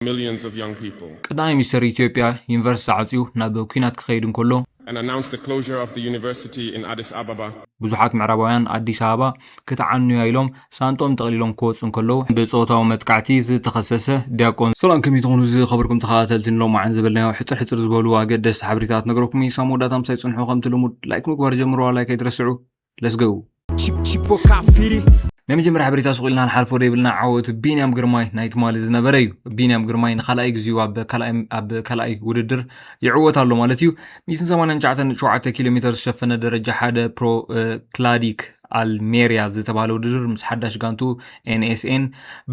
millions of young people. ቀዳማይ ሚኒስተር ኢትዮጵያ ዩኒቨርሲቲ ዓፅዩ ናብ ኲናት ክኸይድ እንከሎ and announced the closure of the university in Addis Ababa. ብዙሓት ምዕራባውያን ኣዲስ ኣበባ ክትዓኑያ ኢሎም ሳንጦም ጠቕሊሎም ክወፁ እንከለዉ ብፆታዊ መጥቃዕቲ ዝተኸሰሰ ዲያቆን ሰላም ከመይ ትኾኑ ዝኸበርኩም ተኸታተልቲ ንሎማዓን ዝበልናዮ ሕፅር ሕፅር ዝበሉ ኣገደስቲ ሓበሬታት ነግረኩም እዩ ሳብ መወዳእታ ምሳይ ፅንሑ ከምቲ ልሙድ ላይክ ምግባር ጀምርዋ ላይክ ኣይትረስዑ ለስገው Chip, chip, kafiri. ናይ መጀመርያ ሓበሬታ ስቕ ኢልና ንሓልፎ ደይብልና ዓወት ቢንያም ግርማይ ናይ ትማሊ ዝነበረ እዩ ቢንያም ግርማይ ንካልኣይ ግዜኡ ኣብ ካልኣይ ውድድር ይዕወት ኣሎ ማለት እዩ ሚትን ሰማንያን ትሽዓተን ሸውዓተ ኪሎ ሜትር ዝሸፈነ ደረጃ ሓደ ፕሮ ክላዲክ ኣልሜርያ ዝተባህለ ውድድር ምስ ሓዳሽ ጋንቱ ኤንኤስኤን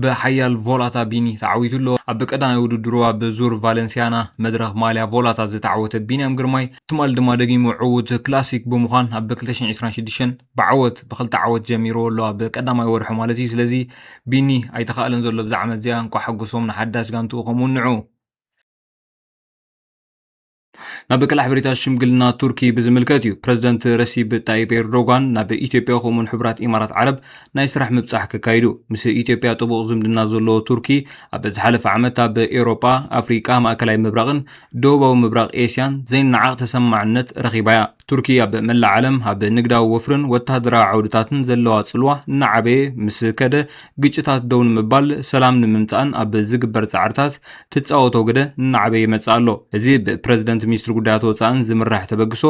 ብሓያል ቮላታ ቢኒ ተዓዊቱ ኣሎ ኣብ ቀዳማይ ውድድሩ ኣብ ዙር ቫለንሲያና መድረኽ ማልያ ቮላታ ዝተዓወተ ቢንያም ግርማይ ትማል ድማ ደጊሙ ዕዉት ክላሲክ ብምዃን ኣብ ክልተ ሽሕን ዕስራን ሽዱሽተን ብዓወት ብክልተ ዓወት ጀሚርዎ ኣሎ ኣብ ቀዳማይ ወርሑ ማለት እዩ ስለዚ ቢኒ ኣይተኻእለን ዘሎ ብዛ ዓመት እዚኣ እንኳ ሓጎሶም ንሓዳሽ ጋንትኡ ከምኡ ንዑ ናብ ቀላሕ ብሪታ ሽምግልና ቱርኪ ብዝምልከት እዩ ፕሬዝደንት ረሲብ ጣይብ ኤርዶጋን ናብ ኢትዮጵያ ከምኡን ሕቡራት ኢማራት ዓረብ ናይ ስራሕ ምብፃሕ ከካይዱ ምስ ኢትዮጵያ ጥቡቕ ዝምድና ዘለዎ ቱርኪ ኣብ ዝሓለፈ ዓመት ኣብ ኤውሮጳ ኣፍሪቃ ማእከላይ ምብራቕን ደቡባዊ ምብራቕ ኤስያን ዘይነዓቕ ተሰማዕነት ረኺባ እያ ቱርኪ ኣብ መላእ ዓለም ኣብ ንግዳዊ ወፍርን ወተሃደራዊ ዓውድታትን ዘለዋ ጽልዋ እናዓበየ ምስ ከደ ግጭታት ደው ንምባል ሰላም ንምምጻእን ኣብ ዝግበር ጻዕርታት ትጻወቶ ግደ እናዓበየ ይመጽእ ኣሎ። እዚ ብፕረዚደንት ሚኒስትሪ ጉዳያት ወጻእን ዝምራሕ ተበግሶ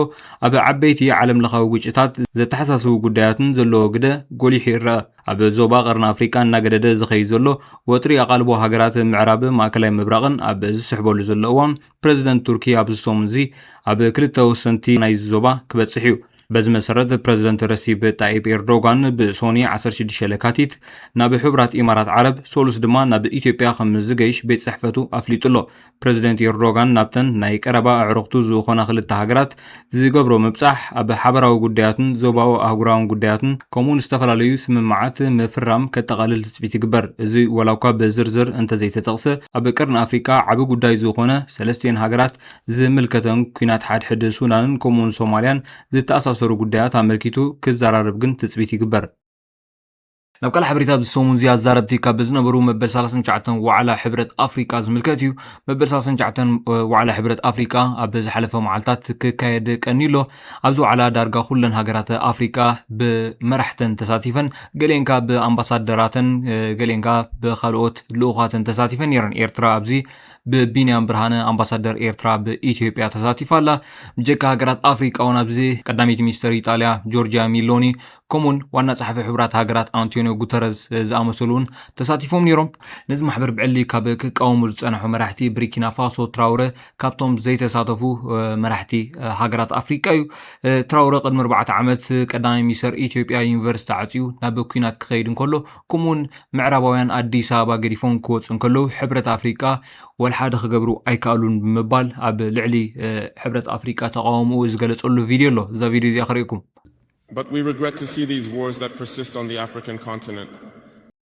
ኣብ ዓበይቲ ዓለም ለኻዊ ግጭታት ዘተሓሳስቡ ጉዳያትን ዘለዎ ግደ ጎሊሑ ይረአ። ኣብ ዞባ ቀርኒ ኣፍሪቃ እናገደደ ዝኸይድ ዘሎ ወጥሪ ኣቓልቦ ሃገራት ምዕራብ ማእከላይ ምብራቕን ኣብ ዝስሕበሉ ዘሎ እዋን ፕረዚደንት ቱርኪ ኣብዚ ሰሙን እዚ ኣብ ክልተ ወሰንቲ ናይዚ ዞባ ክበጽሕ እዩ። በዚ መሰረት ፕረዚደንት ረሲብ ጣይብ ኤርዶጋን ብሶኒ ዓሰርተ ሽዱሽተ ለካቲት ናብ ሕቡራት ኢማራት ዓረብ ሶሉስ ድማ ናብ ኢትዮጵያ ከም ዝገይሽ ቤት ጽሕፈቱ ኣፍሊጡ ኣሎ። ፕረዚደንት ኤርዶጋን ናብተን ናይ ቀረባ ኣዕሩኽቱ ዝኾና ክልተ ሃገራት ዝገብሮ ምብጻሕ ኣብ ሓበራዊ ጉዳያትን ዞባዊ ኣህጉራውን ጉዳያትን ከምኡውን ዝተፈላለዩ ስምምዓት ምፍራም ከጠቓልል ትጽቢት ይግበር። እዚ ዋላ እኳ ብዝርዝር እንተዘይተጠቕሰ ኣብ ቀርኒ ኣፍሪቃ ዓቢ ጉዳይ ዝኾነ ሰለስቲኤን ሃገራት ዝምልከተን ኲናት ሓድሕድ ሱዳንን ከምኡውን ሶማልያን ዝተኣሳሰሩ ጉዳያት ኣመልኪቱ ክዘራረብ ግን ትጽቢት ይግበር። ናብ ካልእ ሓበሬታ ኣብዚ ሰሙን እዚ ኣዛረብቲ ካብ ዝነበሩ መበል ሰላሳን ትሽዓተን ዋዕላ ሕብረት ኣፍሪቃ ዝምልከት እዩ። መበል ሰላሳን ትሽዓተን ዋዕላ ሕብረት ኣፍሪቃ ኣብ ዝሓለፈ መዓልታት ክካየድ ቀንዩ ኣሎ። ኣብዚ ዋዕላ ዳርጋ ኩለን ሃገራት ኣፍሪቃ ብመራሕተን ተሳቲፈን ገሊኤን ከኣ ብኣምባሳደራተን ገሊኤን ከኣ ብካልኦት ልኡኻተን ተሳቲፈን ነይረን። ኤርትራ ኣብዚ ብቢንያም ብርሃነ ኣምባሳደር ኤርትራ ኣብ ኢትዮጵያ ተሳቲፋ ኣላ። ብጀካ ሃገራት ኣፍሪቃ እውን ኣብዚ ቀዳመይቲ ሚኒስተር ኢጣልያ ጆርጂያ ሚሎኒ ከምኡውን ዋና ጸሓፊ ሕቡራት ሃገራት ኣንቶኒዮ ጉተረዝ ዝኣመሰሉ እውን ተሳቲፎም ነይሮም። ነዚ ማሕበር ብዕሊ ካብ ክቃወሙ ዝጸንሑ መራሕቲ ብሪኪና ፋሶ ትራውረ ካብቶም ዘይተሳተፉ መራሕቲ ሃገራት ኣፍሪቃ እዩ። ትራውረ ቅድሚ ኣርባዕተ ዓመት ቀዳማይ ሚኒስተር ኢትዮጵያ ዩኒቨርሲቲ ዓጽዩ ናብ ኲናት ክኸይድ እንከሎ ከምኡውን ምዕራባውያን ኣዲስ ኣበባ ገዲፎም ክወጹ እንከለዉ ሕብረት ኣፍሪቃ ወልሓደ ክገብሩ ኣይከኣሉን ብምባል ኣብ ልዕሊ ሕብረት ኣፍሪቃ ተቃውሞኡ ዝገለጸሉ ቪድዮ ኣሎ። እዛ ቪድዮ እዚኣ ክርእየኩም። But we regret to see these wars that persist on the African continent.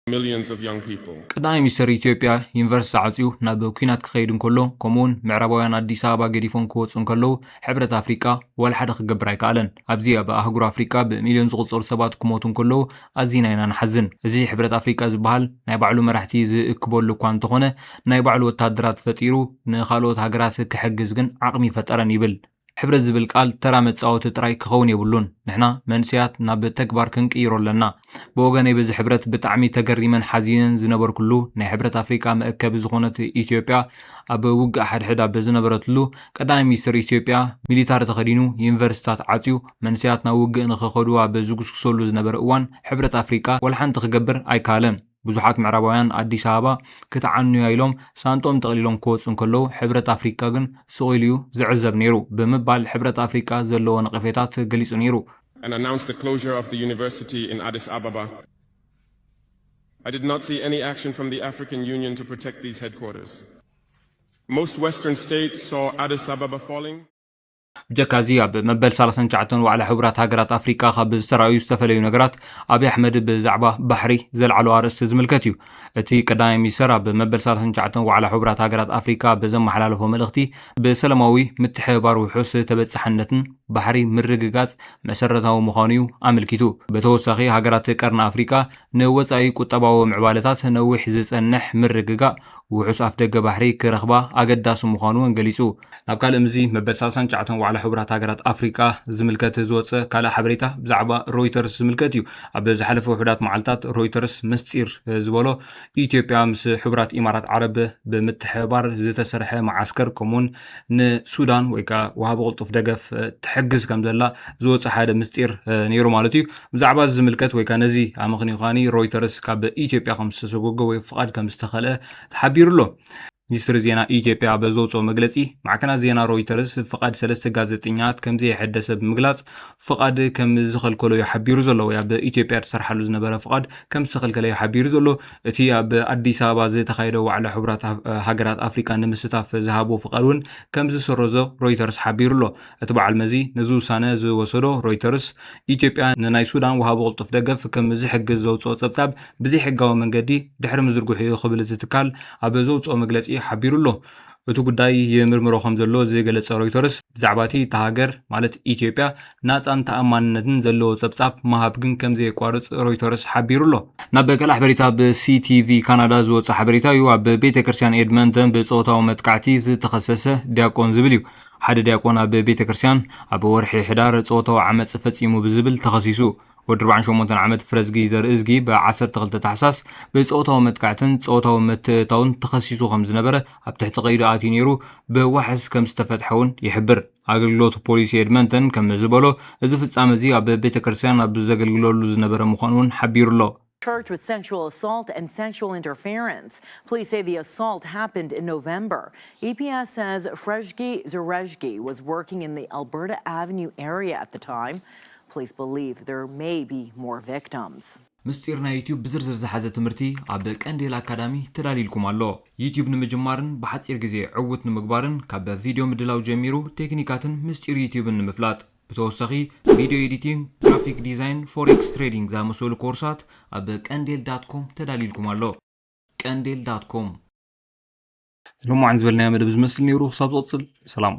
Millions of young people. ቀዳማይ ሚኒስተር ኢትዮጵያ ዩኒቨርሲቲ ዓፅዩ ናብ ኲናት ክኸይድ እንከሎ ከምኡውን ምዕራባውያን ኣዲስ ኣበባ ገዲፎም ክወፁ እንከለዉ ሕብረት ኣፍሪቃ ዋላ ሓደ ክገብር ኣይከኣለን። ኣብዚ ኣብ ኣህጉር ኣፍሪቃ ብሚልዮን ዝቑፀሩ ሰባት ክሞቱ እንከለዉ ኣዚና ኢና ንሓዝን። እዚ ሕብረት ኣፍሪቃ ዝበሃል ናይ ባዕሉ መራሕቲ ዝእክበሉ እኳ እንተኾነ ናይ ባዕሉ ወታደራት ፈጢሩ ንኻልኦት ሃገራት ክሕግዝ ግን ዓቕሚ ፈጠረን ይብል። ሕብረት ዝብል ቃል ተራ መጻወቲ ጥራይ ክኸውን የብሉን። ንሕና መንእሰያት ናብ ተግባር ክንቅይሮ ኣለና። ብወገነይ በዚ ሕብረት ብጣዕሚ ተገሪመን ሓዚነን ዝነበርኩሉ ናይ ሕብረት ኣፍሪቃ መእከቢ ዝኾነት ኢትዮጵያ ኣብ ውግእ ሓድሕድ ኣብ ዝነበረትሉ ቀዳማይ ሚኒስትር ኢትዮጵያ ሚሊታሪ ተኸዲኑ ዩኒቨርሲታት ዓጽዩ መንእሰያት ናብ ውግእ ንኽኸዱ ኣብ ዝጉስጉሰሉ ዝነበረ እዋን ሕብረት ኣፍሪቃ ወላ ሓንቲ ክገብር ኣይከኣለን። ብዙሓት ምዕራባውያን ኣዲስ ኣበባ ክትዓኑያ ኢሎም ሳንጦም ጠቕሊሎም ክወፁ እንከለዉ ሕብረት ኣፍሪቃ ግን ስቕ ኢሉ እዩ ዝዕዘብ ነይሩ ብምባል ሕብረት ኣፍሪቃ ዘለዎ ነቐፌታት ገሊፁ ነይሩ። And announced the closure of the university in Addis Ababa. I did not see any action from the African Union to protect these headquarters. Most Western states saw Addis Ababa falling. ብጀካዚ ኣብ መበል ሰላሳን ትሽዓተን ዋዕላ ሕቡራት ሃገራት ኣፍሪቃ ካብ ዝተራእዩ ዝተፈለዩ ነገራት ኣብይ ኣሕመድ ብዛዕባ ባሕሪ ዘልዓሎ ኣርእስቲ ዝምልከት እዩ። እቲ ቀዳማይ ሚኒስተር ኣብ መበል ሰላሳን ትሽዓተን ዋዕላ ሕቡራት ሃገራት ኣፍሪቃ ብዘመሓላለፎ መልእኽቲ ብሰላማዊ ምትሕብባር ውሑስ ተበጻሕነትን ባሕሪ ምርግጋጽ መሰረታዊ ምዃኑ እዩ ኣመልኪቱ። ብተወሳኺ ሃገራት ቀርኒ ኣፍሪቃ ንወጻኢ ቁጠባዊ ምዕባለታት ነዊሕ ዝጸንሕ ምርግጋእ ውሑስ ኣፍደገ ባሕሪ ክረኽባ ኣገዳሲ ምዃኑ እውን ገሊጹ። ናብ ካልእ ምስዚ መበል ሰላሳን ትሽዓተን ዋዕላ ሕቡራት ሃገራት ኣፍሪቃ ዝምልከት ዝወጸ ካልእ ሓበሬታ ብዛዕባ ሮይተርስ ዝምልከት እዩ። ኣብ ዝሓለፈ ውሑዳት መዓልታት ሮይተርስ ምስጢር ዝበሎ ኢትዮጵያ ምስ ሕቡራት ኢማራት ዓረብ ብምትሕብባር ዝተሰርሐ መዓስከር ከምኡውን ንሱዳን ወይ ከዓ ወሃቢ ቅልጡፍ ደገፍ ትሕግዝ ከም ዘላ ዝወፀ ሓደ ምስጢር ነይሩ ማለት እዩ። ብዛዕባ እዚ ዝምልከት ወይ ከዓ ነዚ ኣመኽንዩ ከዓኒ ሮይተርስ ካብ ኢትዮጵያ ከም ዝተሰጎጎ ወይ ፍቓድ ከም ዝተኸልአ ተሓቢሩ ኣሎ። ሚኒስትሪ ዜና ኢትዮጵያ ኣብ ዘውፅኦ መግለፂ፣ ማዕከናት ዜና ሮይተርስ ፍቓድ ሰለስተ ጋዜጠኛት ከም ዘየሐደሰ ብምግላፅ፣ ፍቓድ ከም ዝኸልከሎ እዩ ሓቢሩ ዘሎ። ወይ ኣብ ኢትዮጵያ ዝሰርሓሉ ዝነበረ ፍቓድ ከም ዝተኸልከለ እዩ ሓቢሩ ዘሎ። እቲ ኣብ ኣዲስ ኣበባ ዝተኻየደ ዋዕላ ሕቡራት ሃ-፣ ሃገራት ኣፍሪቃ ንምስታፍ ዝሃቦ ፍቓድ እውን ከም ዝሰረዞ ሮይተርስ ሓቢሩ ኣሎ። እቲ በዓል መዚ ነዚ ውሳነ ዝወሰዶ ሮይተርስ፣ ኢትዮጵያ ንናይ ሱዳን ወሃቢ ቅልጡፍ ደገፍ ከም ዝሕግዝ ዘውፅኦ ጸብጻብ ብዘይሕጋዊ መንገዲ ድሕሪ ምዝርግሑ እዩ ክብል እቲ ትካል ኣብ ዘውፅኦ መግለጺ ሓቢሩ ኣሎ። እቲ ጉዳይ ይምርምሮ ከም ዘሎ ዝገለጸ ሮይተርስ፣ ብዛዕባ እቲ እታ ሃገር ማለት ኢትዮጵያ ናጻን ተኣማንነትን ዘለዎ ጸብጻብ ምሃብ ግን ከም ዘየቋርጽ ሮይተርስ ሓቢሩ ኣሎ። ናብ ካልእ ሓበሬታ ብ C T V ካናዳ ዝወጸ ሓበሬታ እዩ። ኣብ ቤተ ክርስቲያን ኤድመንተን ብጾታዊ መጥቃዕቲ ዝተኸሰሰ ዲያቆን ዝብል እዩ። ሓደ ዲያቆን ኣብ ቤተ ክርስቲያን ኣብ ወርሒ ሕዳር ጾታዊ ዓመጽ ፈጺሙ ብዝብል ተኸሲሱ። ወዲ ኣርባዓን ሸሞንተን ዓመት ፍረዝጊ ዘርእዝጊ ብ ዓሰርተ ክልተ ታሕሳስ ብጾታዊ መጥቃዕትን ጾታዊ ምትእትታውን ተኸሲሱ ከም ዝነበረ፣ ኣብ ትሕቲ ቀይዲ ኣትዩ ነይሩ፣ ብዋሕስ ከም ዝተፈትሐ እውን ይሕብር። ኣገልግሎት ፖሊስ ኤድመንተን ከም ዝበሎ፣ እዚ ፍጻመ እዚ ኣብ ቤተ ክርስቲያን ኣብ ዘገልግለሉ ዝነበረ ምዃኑ እውን ሓቢሩ ኣሎ። Charged with sensual assault and sensual interference. Police say the assault happened in November. E P S says Freshgi Zereshgi was working in the Alberta Avenue area at the time. Police believe there may be more victims. ምስጢር ናይ ዩቲዩብ ብዝርዝር ዝሓዘ ትምህርቲ ኣብ ቀንዴል ኣካዳሚ ተዳሊልኩም ኣሎ። ዩቲዩብ ንምጅማርን ብሓጺር ግዜ ዕዉት ንምግባርን ካብ ቪድዮ ምድላው ጀሚሩ ቴክኒካትን ምስጢር ዩቲዩብን ንምፍላጥ። ብተወሳኺ ቪድዮ ኤዲቲንግ፣ ግራፊክ ዲዛይን፣ ፎሬክስ ትሬዲንግ ዝኣመሰሉ ኮርሳት ኣብ ቀንዴል ዳት ኮም ተዳሊልኩም ኣሎ። ቀንዴል ዳት ኮም። ሎማዓን ዝበልናዮ መደብ ዝመስል ነይሩ። ክሳብ ዝቕጽል ሰላም።